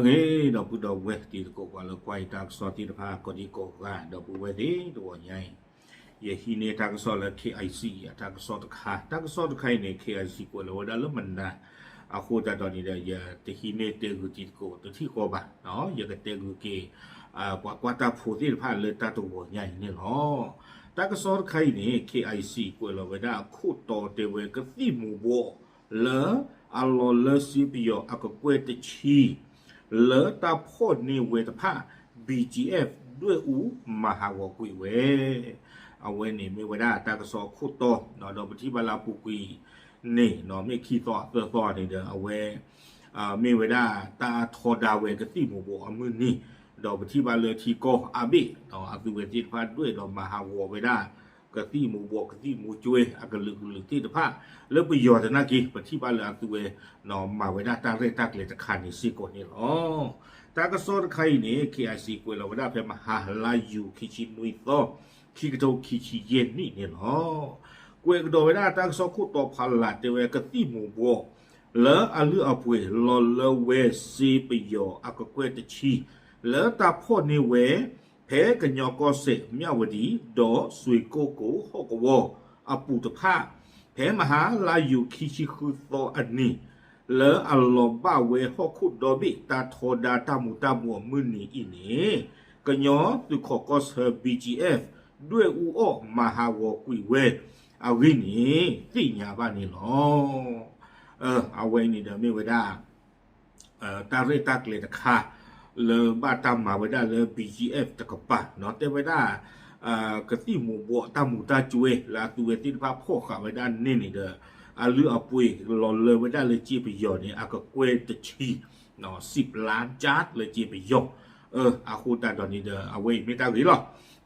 ဂ့ၤ ဒီပုၢ်ဒီဝဲၢ်တံၤသကိး ပှၤလၢကွၢ်ယတၢ်ကစီၣ်သ့ၣ်တဖၣ် ကိးဒံကိးဂၤ ဒီပုၢ်ဝဲၢ်သ့ၣ်တဝီညါအံၤ, ယဟံးန့ၢ်တၢ်ကစီၣ်လၢ K I C အတၢ်ကစီၣ်တခါ, တၢ်ကစီၣ်တခါအံၤန့ၣ် K I C ကွဲးလီၤဝဲဒၣ်လၢမနၤ, အဃိသတးဒီးန့ၣ်ဒီး ယတဟံးန့ၢ်တဲဂုာ်တံၤသကိးတထံၣ်ဃီဘၣ်, ယကတဲဂုာ်က့ၤ ပှၤကွၢ်တၢ်ဖိသ့ၣ်တဖၣ်လၢတၢ်တဝီညါအံၤန့ၣ်လီၤ. တၢ်ကစီၣ်တခါအံၤန့ၣ် K I C ကွဲးလီၤဝဲဒၣ်အခိၣ်တီတဲဝဲကသံၣ်မူၤဘှီး လၢအလီၤလၢစ့ပယီၤအကကွဲၢ်တဆံ လၢတၢ်ဖီၣ်န့ၢ်ဝဲတဖၣ် B G F ဒွဲၣ်အူမၤဟးဂီၤကွံာ်ဝဲ, အဝဲန့ၣ်မ့ၢ်ဝဲဒၣ်တၢ်ကစီၣ်အခိၣ်တီ, ဒီးပထံၣ်ဘၣ်လၢအပူၤကွံာ်န့ၣ် မ့ၢ်ခံသီအသၢသီန့ၣ်ဒီး အဝဲ မ့ၢ်ဝဲဒၣ်တၢ်ထီဒါဝဲကသံၣ်မူၤဘှီးအမုၢ်နံၤ, ဒီးပထံၣ်ဘၣ်လၢထံကီၢ်အါဘ့ၣ် အသုဝဲသ့ၣ်တဖၣ်ဒွဲၣ်ဒီးမၤဟးဂီၤဝဲဒၣ် ကသံၣ်မူၤဘှီး ကသံၣ်မူၤကၠွဲအကလုာ်ကလုာ်သ့ၣ်တဖၣ် လၢပယီၤသနာ်က့ ပထံၣ်ဘၣ်လၢအသုဝဲ မၤဝဲဒၣ်တၢ်ရဲၣ်တၢ်ကျဲၤတခါန့ၣ်စ့ၢ်ကီးန့ၣ်လီၤ. တၢ်ကစီၣ်တခါအံၤန့ၣ် K I C ကွဲးလီၤဝဲဒၣ်ဖဲမဟါလါယူၤခံဆံနွံသီ ခံကထိခံဆံယဲၢ်နံၣ်န့ၣ်လီၤ. ကွဲးကဒီးဝဲဒၣ်တၢ်ကစီၣ်ခိၣ်တီဖးလၢ်တဲဝဲကသံၣ်မူၤဘှီး လၢအလုၢ်အပှ့ၤလီၤလၢဝဲစ့ပယီၤအကကွဲၢ်တဆံ လၢတၢ်ဖီၣ်န့ၢ်ဝဲ ဖဲကညီကီၢ်စဲၣ်မၠၣ်ဝတံၣ် ဒီးစွ့ၣ်ကိၣ်ကိၣ်ဟီၣ်ကဝီၤအပူၤတဖၣ် ဖဲမဟါလါယူၤခံဆံဃုသီအနံၤ လၢအလီၤဘၣ်ဝဲဟီၣ်ခိၣ်ဒီဘ့ၣ်တၢ်ထီဒါတၢ်မူၤတၢ်ဘှီးမုၢ်နံၤအံၤန့ၣ် ကညီသုးခီၣ်ကီၢ်ဆၢ B G F ဒွဲၣ်အူအီၣ်မၤဟးဂီၤကွံာ်ဝဲအဂ့ၢ်န့ၣ် သ့ၣ်ညါဘၣ်န့ၣ်လီၤ. အဝဲန့ၣ်ဒီးမ့ၢ်ဝဲဒၣ် တၢ်ရဲၣ်တၢ်ကျဲၤတခါ လၢဘၣ်တၢ်မၤဝဲဒၣ်လၢ B G F တကပၤ တဲဝဲဒၣ် ကသံၣ်မူၤဘှီးတၢ်မူၤတၢ်ကၠွဲလၢအသုဝဲသ့ၣ်တဖၣ်ဖီၣ်ဃာ်ဝဲဒၣ်န့ၣ်န့ၣ်ဒီး အလုၢ်အပှ့ၤလီၤလၢဝဲဒၣ်လၢစ့ပယီၤန့ၣ် အကကွဲၢ်တဆံ စံးပျါကၢ်လၢစ့ပယီၤ အဃိသတးဒီးန့ၣ်ဒီး အဝဲအံၤမ့ၢ်တၢ်ဂ့ၤလီၤ.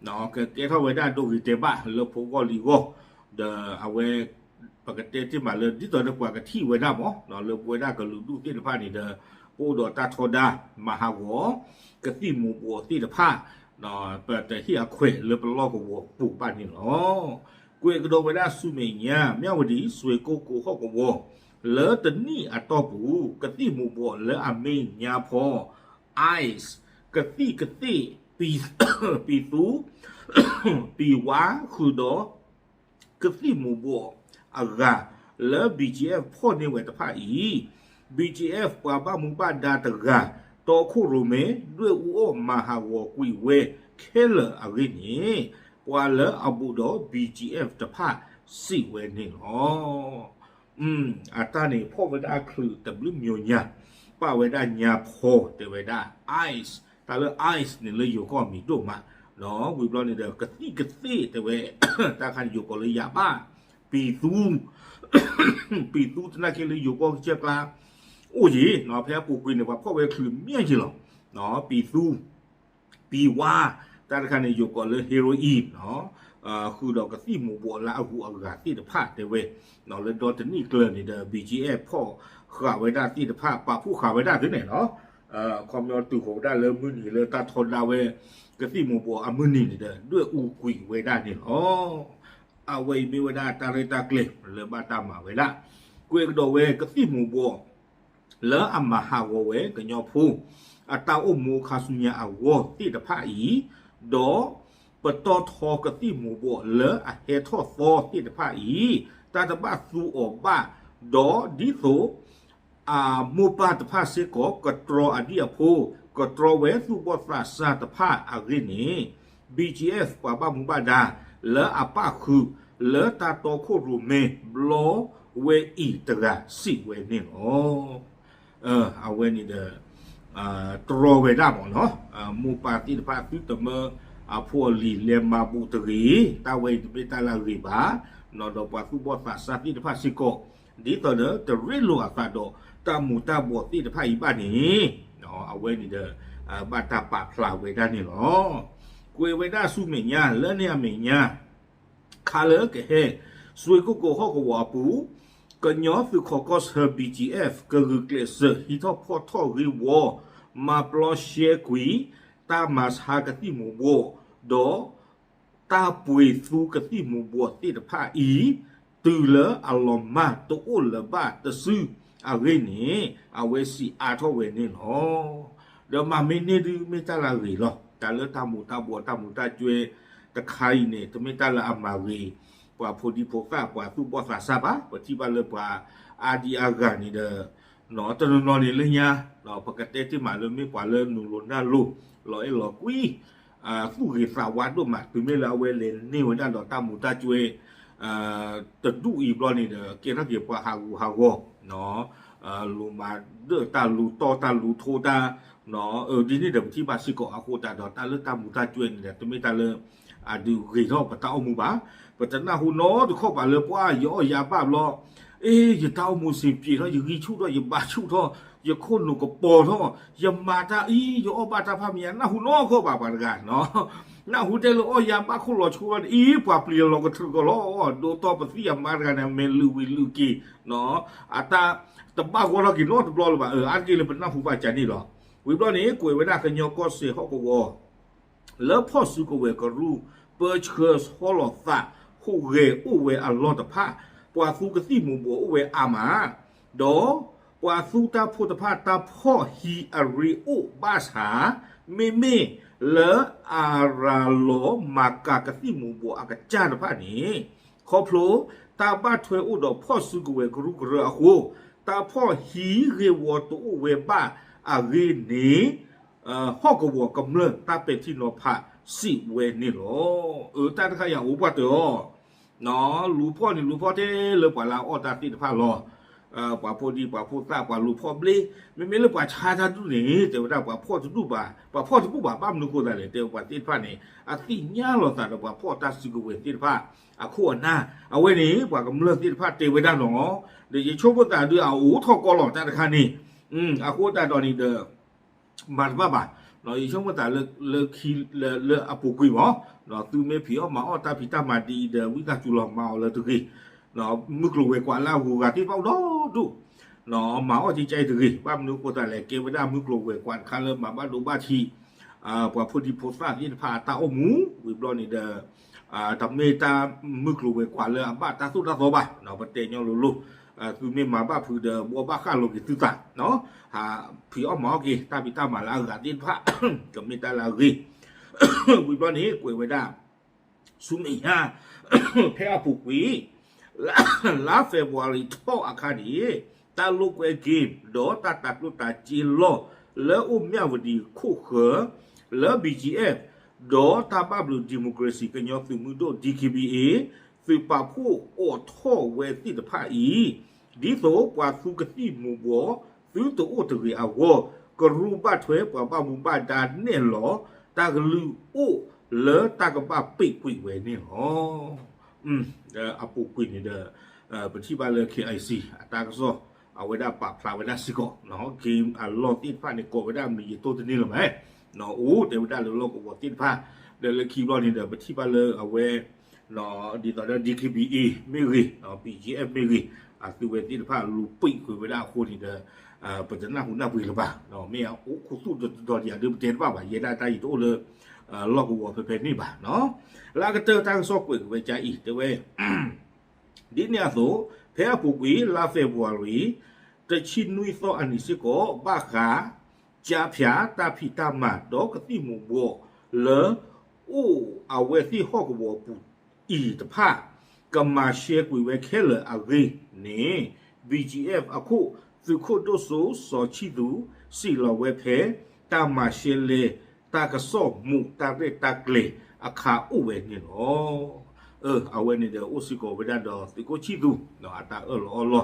ကကဲထီၣ်ဝဲဒၣ်ဒိဂ့ၤတဲာ်ဘၣ်လၢဖိဂီၢ်လံၤဂီၢ် ဒီးအဝဲ ပကတဲတ့ၢ်မးလၢ ဒ်သိးဒီးပှၤကထံၣ်ဝဲဒၣ်မး လၢပဝဲဒၣ်ကလုာ်ဒူၣ်သ့ၣ်တဖၣ်န့ၣ်ဒီး ပအိၣ်ဒီးတၢ်ထီဒါ မၤဟးဂီၤ ကသံၣ်မူၤဘှီးသ့ၣ်တဖၣ် ပတဟ့ၣ်အခွဲးလၢပလီၢ်ကဝီၤပူၤဘၣ်န့ၣ်လီၤ. ကွဲးကဒီးဝဲဒၣ်ဆူမဲာ်ညါ မၠၣ်ဝတံၣ် စွ့ၣ်ကိၣ်ကိၣ်ဟီၣ်ကဝီၤ လၢတနံၣ်အတီၢ်ပူၤ ကသံၣ်မူၤဘှီးလၢအမ့ၢ်ညါဖီ ICE ကသံၣ်ကသ့ၣ် ပံၤသူ ပံၤဝါဃုာ်ဒီး ကသံၣ်မူၤဘှီးအဂၤ လၢ B G F ဖီၣ်န့ၢ်ဝဲတဖၣ်အံၤ B G F ပှၤဘၣ်မူဘၣ်ဒါတဂၤ တီခိၣ်ရိၣ်မဲ ဒွဲၣ်အူအီၣ်မၤဟးဂီၤကွံာ်ဝဲခဲလၢာ်အဂ့ၢ်န့ၣ် ပှၤလၢအဘူးဒီး B G F တဖၣ်စံးဝဲန့ၣ်လီၤ. အတၢ်န့ၣ်ဖီၣ်ဝဲဒၣ်ချုးတဘျုးမံၤညါ ပာ်ဝဲဒၣ်ညါဖီတဲဝဲဒၣ် ICE တၢ်လၢ ICE န့ၣ်လၢယိၤကီၢ်မံၤဒိၣ်မး ဒီးဝံၤဘျီန့ၣ်ဒီး ကသံၣ်ကသ့ၣ်တဲဝဲ တၢ်ခါန့ၣ်ယိၤကီၢ်လၢယၤဘၣ် ပံၤသူ ပံၤသူသနာ်က့လၢယိၤကီၢ်ကစၢၢ်ကျါ အိၣ်ယံၤ ဖဲအပူၤကွံာ်န့ၣ် ပှၤဖီၣ်ဝဲချုးမံၤယံၤလီၤ. ပံၤသူ ပံၤဝါ တၢ်တခါန့ၣ်ယိၤကီၢ်လၢ heroin ဃုာ်ဒီးကသံၣ်မူၤဘှီးလၢအဂုၤအဂၤသ့ၣ်တဖၣ်တဲဝဲ လၢဒီတနံၣ်ကျၢၤန့ၣ်ဒီး B G F ဖီၣ်ဃာ်ဝဲဒၣ်သ့ၣ်တဖၣ် ပာ်ဖှိၣ်ဃာ်ဝဲဒၣ်သ့န့ၣ်လီၤ. ခီပညီတုၤဃီၤဝဲဒၣ်လၢမုၢ်နံၤလၢတၢ်ထီဒါဝဲ ကသံၣ်မူၤဘှီးအမုၢ်နံၤန့ၣ်ဒီး ဒွဲၣ်အူကွံာ်ဝဲဒၣ်န့ၣ်လီၤ. အဝဲအံၤမ့ၢ်ဝဲဒၣ်တၢ်ရဲၣ်တၢ်ကျဲၤလၢဘၣ်တၢ်မၤဝဲဒၣ် ကွဲးကဒီးဝဲကသံၣ်မူၤဘှီး လၢအမၤဟးဂီၤဝဲကညီဖိ အတၢ်အိၣ်မူခါဆူညါအဂီၢ်သ့ၣ်တဖၣ်အံၤ, ဒီးပတီၢ်ထီကသံၣ်မူၤဘှီးလၢအဟဲထီၣ်သီသ့ၣ်တဖၣ်အံၤ တၢ်တဘၣ်သူအီၤဘၣ်, ဒီးဒ်သိး အမိၢ်ပၢ်တဖၣ်စ့ၢ်ကီး ကတြီအဒံၣ်အဖိ, ကတြီဝဲသူၣ်ဘီၣ်သးစၢ်တဖၣ်အဂ့ၢ်န့ၣ် B G F ပှၤဘၣ်မူဘၣ်ဒါ လၢအပၣ်ဃုာ် လၢတၢ်တီခိၣ်ရိၣ်မဲဘျီဝဲအံၤတဂၤစံးဝဲန့ၣ်လီၤ. အဝဲန့ၣ်ဒီး တြီဝဲဒၣ်မ့ၢ်နီၤ, မိၢ်ပၢ်သ့ၣ်တဖၣ်သုတမၢ အဖိအလံၤလဲၤမၤဘူးတဂ့ၤ, တၢ်ဝဲအံၤတမ့ၢ်တၢ်လၢအဂ့ၤဘၣ်, ဒီးပှၤသူၣ်ဘီၣ်သးစၢ်သ့ၣ်တဖၣ်စ့ၢ်ကီး ဒ်သိးဒီးတရ့လိာ်အသးဒီးတၢ်မူၤတၢ်ဘှီးသ့ၣ်တဖၣ်အံၤဘၣ်န့ၣ်, အဝဲန့ၣ်ဒီး ဘၣ်တၢ်ပာ်ဖျါဝဲဒၣ်န့ၣ်လီၤ. ကွဲးဝဲဒၣ်ဆူမဲာ်ညါ လၢန့ၣ်အမဲာ်ညါ ခါလၢကဟဲ စွ့ၣ်ကိၣ်ကိၣ်ဟီၣ်ကဝီၤအပူၤ ကညီသုးခီၣ်ကီၢ်ဆၢ B G F ကဂုာ်ကျဲးစၢးဟံးထီၣ်ဖီၣ်ထီၣ်ဂ့ၢ်ဝီ မၤပျီရှဲကွံာ် တၢ်မၤဆါကသံၣ်မူၤဘှီး ဒီး တၢ်ပှ့ၤသူကသံၣ်မူၤဘှီးသ့ၣ်တဖၣ်အံၤ တုၤလၢအလီၤမၢ်တအိၣ်လၢၤဘၣ်တစုအဂ့ၢ်န့ၣ် အဝဲစံးအါထီၣ်ဝဲန့ၣ်လီၤ. ဒီးမၤမ့ၢ်န့ၢ်ဒုးမ့ၢ်တၢ်လၢအဂ့ၤလီၤ. တၢ်လၢတၢ်မူၤတၢ်ဘှီးတၢ်မူၤတၢ်ကွဲတခါအံၤန့ၣ် တမ့ၢ်တၢ်လၢအမၤဂ့ၤ ပှၤဖိဒံဖိသၣ်ပှၤသူၣ်ဘီၣ်သးစၢ်ဘၣ်. ပထံၣ်ဘၣ်လၢပှၤအါဒံအါဂၤန့ၣ်ဒီး တနီၤနီၤန့ၣ်လၢညါ ပကတဲတ့ၢ်မးလၢမ့ၢ်ပှၤလၢနုာ်လီၤနၢ်လိၤ လီၤအဲၣ်လီၤကွံ သူၣ်ဂ့ၤသးဝါဒိၣ်မး တုၤမ့ၢ်လၢအဝဲလဲၤန့ၢ်ဝဲဒၣ်ဒီးတၢ်မူၤတၢ်ကွဲ တဒူၣ်အံၤဘျီန့ၣ်ဒီး ကဲထီၣ်က့ၤပှၤဟးဂူာ်ဟးဂီၤ လူၤမၤဒၢၣ်တၢ်လူၤတီၢ်တၢ်လူၤထိတၢ် ဒ်န့ၣ်ဒီးပထံၣ်ဘၣ်စ့ၢ်ကီးအဃိသတးဒီး တၢ်လၢတၢ်မူၤတၢ်ကွဲန့ၣ်ဒီး တမ့ၢ်တၢ်လၢ အဒုးဂ့ၤထီၣ်ပတၢ်အိၣ်မူဘၣ်. ပတနၢ်ဟူနီတခီၣ်ဘၣ်လၢပှၤယအီၣ်ယဘၣ်ဘျီ အ့ ယတၢ်အိၣ်မူစ့ပံးထီၣ် ယဂံၢ်ဆူၣ်ထီၣ် ယဘါဆူၣ်ထီၣ် ယခိၣ်နူာ်ကပီၤထီၣ် ယမၤတၢ်အံၤ ယအီၣ်ဘၣ်တၢ်ဖးမံၤ နၢ်ဟူနီတခီၣ်ဘၣ်ပှၤတဂၤ နၢ်ဟူတဲလၢအီၣ်ယဘၣ်ခိၣ်လီၤဆိလီၤ အံၤ ပှၤပျံၤလီၤကထြၢကီးလီၤ ဒိးတီပသံၣ်အမါတဂၤန့ၣ် မဲာ်လုာ်ဝံၤလုာ်က့ၤ အတၢ်တဘၣ်ဂီၢ်ထီၣ်က့ၤနီတဘျီလၢၤဘၣ် အါတက့ၢ်လၢပနၢ်ဟူဘၣ်ကန့ၣ်လီၤ. ဝံၤဘျီန့ၣ် ကွဲးဝဲဒၣ်ကညီကီၢ်စဲၣ်ဟီၣ်ကဝီၤ လၢဖီၣ်စုကဝဲၤကရူၢ် ပၢဆှၢဟီလီၤသး ဟူးဂဲၤအိၣ်ဝဲအလီၢ်တဖၣ် ပှၤသူကသံၣ်မူၤဘှီးအိၣ်ဝဲအါမး ဒီးပှၤသူတၢ်ဖိတဖၣ်တၢ်ဖီၣ်ဟံးအရ့အိၣ်ဘၣ်ဆၣ် မ့မ့ၢ်လၢအရၤလီၤမၤကၤကသံၣ်မူၤဘှီးအကစၢ်တဖၣ်န့ၣ် ခီဖျိတၢ်ဘၣ်ထွဲအိၣ်ဒီးဖီၣ်စုကဝဲၤကရူၢ်ကရၢအဃိ တၢ်ဖီၣ်ဟံးဂ့ၢ်ဝီတအိၣ်ဝဲဘၣ်အဂ့ၢ်န့ၣ် ဟီၣ်ကဝီၤကမျၢၢ်တၢ်ပဲာ်ထံနီၤဖးစံးဝဲန့ၣ်လီၤ. အၢ တၢ်တခါယၤအိၣ်ပှၢ်တၢၢ်အီၤ လူၤဖီၣ်န့ၣ်လူၤဖီၣ်ထဲလၢပှၤလၢအအီၣ်တၢ်သ့ၣ်တဖၣ်လီၤ. ပှၤဖိဒံပှၤဖိသၣ်ပှၤလူၤဖီၣ်ဘျ့ မ့မ့ၢ်လၢပှၤဆါတၢ်ဒူၣ်န့ၣ် တဲဝဲဒၣ်ပှၤဖီၣ်တဒူၣ်ဘၣ် ပှၤဖီၣ်တဘူၣ်ဘၣ် ဘၣ်မနုၤဃိသတးလဲၣ် တဲဝဲပှၤသ့ၣ်တဖၣ်န့ၣ် အသ့ၣ်ညါလီၤသးဒီးပှၤဖီၣ်တၢ်စုကဝဲၤသ့ၣ်တဖၣ် အခိၣ်အနၢ် အဝဲန့ၣ် ပှၤကမျၢၢ်သ့ၣ်တဖၣ်တဲဝဲဒၣ်နီၤ ဒီးယဆိကမိၣ်သးဒုးအအိၣ်ထီၣ်ကီလီၤတၢ်တခါန့ၣ် အဃိသတးဒီးန့ၣ်ဒီး မၤတဘၣ်ဘၣ်, ယဆိကမိၣ်သးလၢခံလၢအပူၤကွံာ်မး, သုမ့ၢ်ဖံးအီၣ်မၤအီၣ်တၢ်ဖံးတၢ်မၤဒ်အံၤဒီး ဝံသးစူၤလီၤမၤအီၤလၢတဂ့ၤ, မုၢ်ကျိၤဝဲၤကွာ်လၢအဂုၤအဂၤသ့ၣ်တဖၣ်အိၣ်ဒီဒူၣ်, မၤအီၣ်ကကဲအံၤတဂ့ၤ, ဘၣ်မနုၤအဃိသတးလဲၣ် ကဲဝဲဒၣ်မုၢ်ကျိၤဝဲၤကွာ်တခါလၢမၤဘၣ်ဒိဘၣ်ထံး ပှၤဖိဒံဖိသၣ်သ့ၣ်တဖၣ်အတၢ်အိၣ်မူ, ဝံၤဘျီန့ၣ်ဒီး တမ့ၢ်တၢ်မုၢ်ကျိၤဝဲၤကွာ်လၢအဘၣ်တၢ်သိၣ်တၢ်သီဘၣ်, ပတဲညီလိၤလိၤ, သုမ့ၢ်မၤဘၣ်ဖုးဒီး ဘှီဘၣ်ဃၣ်လိၤက့ၤသုသး, ဖံးအီၣ်မၤအီၣ်က့ၤတၢ်ဖံးတၢ်မၤလၢအဂၤသ့ၣ်တဖၣ်, ကမ့ၢ်တၢ်လၢအဂ့ၤ, ဝံၤဘျီန့ၣ် ကွဲးဝဲဒၣ် ဆူမဲာ်ညါ ဖဲအပူၤကွံာ် လါ February ထီၣ်အခါန့ၣ် တၢ်လိာ်ကွဲ game ဒီးတၢ်တၤကျိၣ်တၤစ့လီၢ် လၢအိၣ်မၠၣ်ဝတံၤခိၣ်ဃၢၤ လၢ ဘီၣ်ကၠံအ့ၣ် ဒီးတၢ်ဘၣ်ဘျုး democracy ကညီသုးမုၢ်ဒိၣ် DKBA သုးပာ်ဖှိၣ်အိးထီၣ်ဝဲသ့ၣ်တဖၣ်အံၤ, ဒ်သိးပှၤသူကသံၣ်မူၤဘှီး သုတအိၣ်တဂ့ၤအဂီၢ်, ကရူၢ်ဘၣ်ထွဲပှၤဘၣ်မူဘၣ်ဒါနဲၣ်လီၤ တၢ်ကလုၢ်အိၣ်လၢတၢ်ကဘၣ်ပ့းကွံာ်ဝဲန့ၣ်လီၤ. အပူၤကွံာ်န့ၣ်ဒီး ပထံၣ်ဘၣ်လၢ KIC အတၢ်ကစီၣ် အဝဲဒၣ်ပာ်ဖျါဝဲဒၣ်စ့ၢ်ကီး game အလီၢ်သ့ၣ်တဖၣ်န့ၣ် ကိးဝဲဒၣ်မံၤယတိၢ်တန့ၢ်လၢၤဘၣ်, အိၣ်တဲဝဲဒၣ်လၢလီၢ်ကဝီၤသ့ၣ်တဖၣ်, ဒီးလၢခံဘျီန့ၣ်ဒီး ပထံၣ်ဘၣ်လၢအဝဲ ဒ်သိးဒီး DKBA မ့ၢ်ဂ့ၤ, BGF မ့ၢ်ဂ့ၤ, အသုဝဲသ့ၣ်တဖၣ်လူၤပံာ်ကွံာ်ဝဲဒၣ်အဃိန့ၣ်ဒီး ပတနၢ်ဟူနၢ်ပှ့ၤလၢၤဘၣ်, မ့ၢ်အအိၣ်ခူသူၣ်တတီၤဒံးဧါဒုးပတဲတဘၣ်ဘၣ်, ယဲဒၣ်တၢ်ယတအိၣ်လၢ လီၢ်ကဝီၤဖဲဖဲန့ၣ်ဘၣ်, လၢအကတၢၢ်တၢ်ကစီၣ်ကွဲးက့ၤဝဲဒ်အံၤ တဲဝဲ ဒ်န့ၣ်အသိး ဖဲအပူၤကွံာ် လါ February တဆံနွံသီအနံၤစ့ၢ်ကီး ဘၣ်ဃး ကၠါဖၠး တၢ်ဖံးတၢ်မၤ ဒီးကသံၣ်မူၤဘှီးလၢ အိၣ်အဝဲသ့ၣ်ဟီၣ်ကဝီၤပူၤအံၤတဖၣ် ကမၤရှဲကွံာ်ဝဲခဲလၢာ်အဂ့ၢ်န့ၣ် BGF အခိၣ် သုးခိၣ်ဒိၣ်စိစီၤဆံသူ စံးလီၤဝဲဖဲ တၢ်မၤရှဲလဲ တၢ်ကစီၣ်မူးတၢ်ရဲၣ်တၢ်ကျဲၤအခါအိၣ်ဝဲန့ၣ်လီၤ. အဝဲန့ၣ်ဒီးအိၣ်စ့ၢ်ကီးဝဲဒၣ်ဒီးသုးခိၣ်ဆံသူ အတၢ်အၢၣ်လီၤအီလီၤ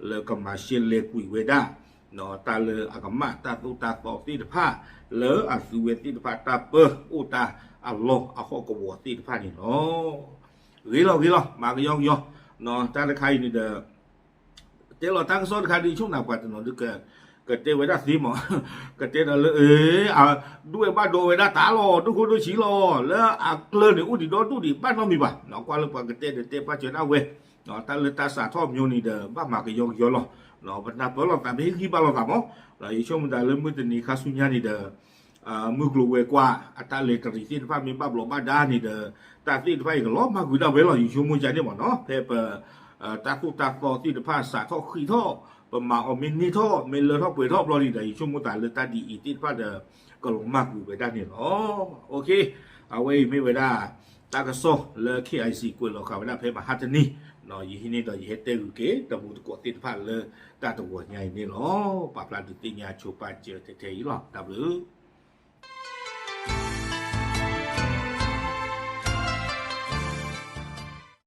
လၢကမၤရှဲလဲကွံာ်ဝဲဒၣ် တၢ်လၢအကမၣ်တၢ်သိၣ်တၢ်သီသ့ၣ်တဖၣ် လၢအသုဝဲသ့ၣ်တဖၣ်တၢ်ပၢအိၣ်တၢ်အလီၢ်အဟီၣ်ကဝီၤသ့ၣ်တဖၣ်န့ၣ်လီၤ. ဂ့ၤလီၤဂ့ၤလီၤ မၤကယီကယီ, တၢ်တခါအံၤန့ၣ်ဒီး တဲလီၤတၢ်ကစီၣ်တခါဒုးဆိၣ်နၤပှၤတနီၤဒုး ကတဲဝဲဒၣ်သ့မး, ကတဲဒီးလၢ ဒွဲၣ်ဘၣ်ဒိဝဲဒၣ်တၢ်လီၤ ဒိၣ်ခိၣ်ဒိၣ်ဆံးလီၤ လၢအကျၢၤန့ၣ် အိၣ်ဒံးဒီဒူၣ်ဒံးဘၣ်နီတမံၤဘၣ်, ကွၢ်လၢပှၤကတဲဒီးတဲပာ်စၢၤဒၣ်ဝဲ, တၢ်လၢတၢ်စးထီၣ်မျိုးန့ၣ်ဒီး ဘၣ်မၤကယီကယီလီၤ. ပနၢ်ပၢၢ်လိာ်သး ပဟ့ၣ်ဂံၢ်ဘါလိာ်သးမး, ယဆိကမိၣ်သးလၢမုၢ်တနံၤခါဆူညါန့ၣ်ဒီး မုၢ်ကျိၤဝဲၤကွာ် အတၢ်လဲၤတရံးသ့ၣ်တဖၣ်မ့ၢ်ဘၣ်ဘျီးဘၣ်ဒါန့ၣ်ဒီး တၢ်သ့ၣ်တဖၣ်အံၤကလီၤမၢ်ကွံာ်ဒၣ်ဝဲလီၤ ယဆိကမိၣ်ကန့ၣ်မးနီၤ ဖဲပ တၢ်သိၣ်တၢ်သီသ့ၣ်တဖၣ်စးထီၣ်ဃံးထီၣ်, ပမၤအီၤမ့ၢ်န့ၢ်ထီၣ် မ့ၢ်လၢထီၣ်ပှဲၤထီၣ်ဘျီန့ၣ်ဒီး ယဆိကမိၣ်သးလၢတၢ်ဒ်အံၤသ့ၣ်တဖၣ်ဒီး ကလီၤမၢ်ကွံာ်ဝဲဒၣ်န့ၣ်လီၤ. အဝဲအံၤမ့ၢ်ဝဲဒၣ် တၢ်ကစီၣ်လၢ KIC ကွဲးလီၤဃာ်ဝဲဒၣ်ဖဲမဟါတနံၤ, ယဟံးန့ၢ်ဒီးယဟဲတဲဂုာ်က့ၤ တမူတကိးသ့ၣ်တဖၣ်လၢတၢ်တဂီၤညါအံၤန့ၣ်လီၤ. ပာ်ဖျါဒုးသ့ၣ်ညါဆိပာ်စၢၤထဲထဲအံၤလီၤ. တၢ်ဘျုး